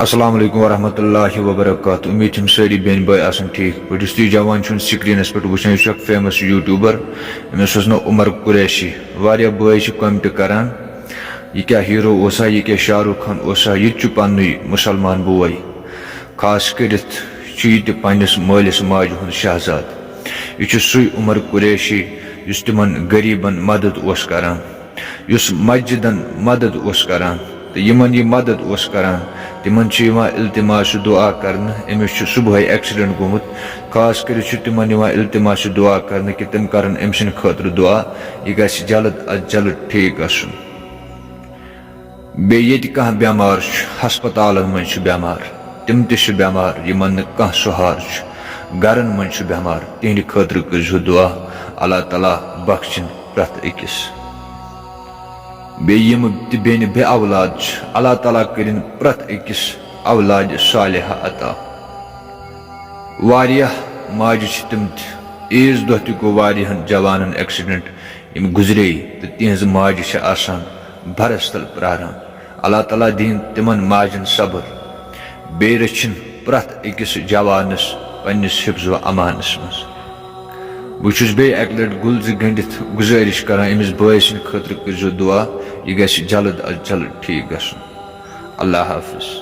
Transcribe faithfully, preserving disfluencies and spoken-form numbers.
السلام علیکم ورحمۃ اللہ وبرکاتہ۔ امید چھم سٲری بیٚنہِ بٲے آسن ٹھیٖک پٲٹھۍ۔ یُس تُہۍ جوان چھُو screenس پٮ۪ٹھ وٕچھان، یہِ چھُ اکھ famous YouTuber، أمِس اوس ناو عمر قریشی۔ واریاہ بٲے چھِ comment کران، یہِ کیٛاہ hero اوسا، یہِ کیٛاہ شاہ رخ خان اوسا، یہِ تہِ چھُ پننُے مُسلمان بوے۔ خاص کٔرِتھ چھُ یہِ تہِ پننِس مٲلِس ماجہِ ہُنٛد شہزاد۔ یہِ چھُ سُے عمر قریشی یُس تِمن غریٖبن مدد اوس کران، یُس مسجدن مدد اوس کران تہٕ یِمن یہِ مدد اوس کران، تِمن چھُ یِوان التماس دعا کرنہٕ۔ أمِس چھُ صبحٲے accident گوٚمُت، خاص کٔرِتھ چھُ تِمن یِوان التماس دعا کرنہٕ کہِ تِم کرن أمۍ سٕنٛدِ خٲطرٕ دعا، یہِ گژھِ جلد از جلد ٹھیٖک گژھُن۔ بیٚیہِ ییٚتہِ کانٛہہ بٮ۪مار چھُ، ہسپتالن منٛز چھُ بٮ۪مار، تِم تہِ چھِ بٮ۪مار یِمن نہٕ کانٛہہ سہارٕ چھُ، گرن منٛز چھُ بٮ۪مار، تِہنٛدِ خٲطرٕ کٔرۍزیٚو دعا، اللہ تعالیٰ بخشِن پرٛٮ۪تھ أکِس۔ بیٚیہِ یِم تہِ بیٚنہِ بے اولاد چھِ، اللہ تعالیٰ کٔرِن پرٛٮ۪تھ أکِس اولادِ صالحہ عطا۔ واریاہ ماجہِ چھِ تِم تہِ، عیٖذ دۄہ تہِ گوٚو واریاہن جوانن accident، یِم گُزرے تہٕ تِہنٛزٕ ماجہِ چھِ آسان بَرَس تَل پرٛاران۔ اللہ تعالیٰ دِیِن تِمن ماجن صبر، بیٚیہِ رٔچھِن پرٛٮ۪تھ أکِس جوانس پننِس حفظ و امانس منٛز۔ بہٕ چھُس بیٚیہِ اکہِ لٹہِ گُلۍ زٕ گٔنٛڈِتھ گُزٲرِش کران، أمِس بٲے سٕنٛدِ خٲطرٕ کٔرۍزیٚو دعا، یہِ گژھِ جلد از جلد ٹھیٖک گژھُن۔ اللہ حافظ۔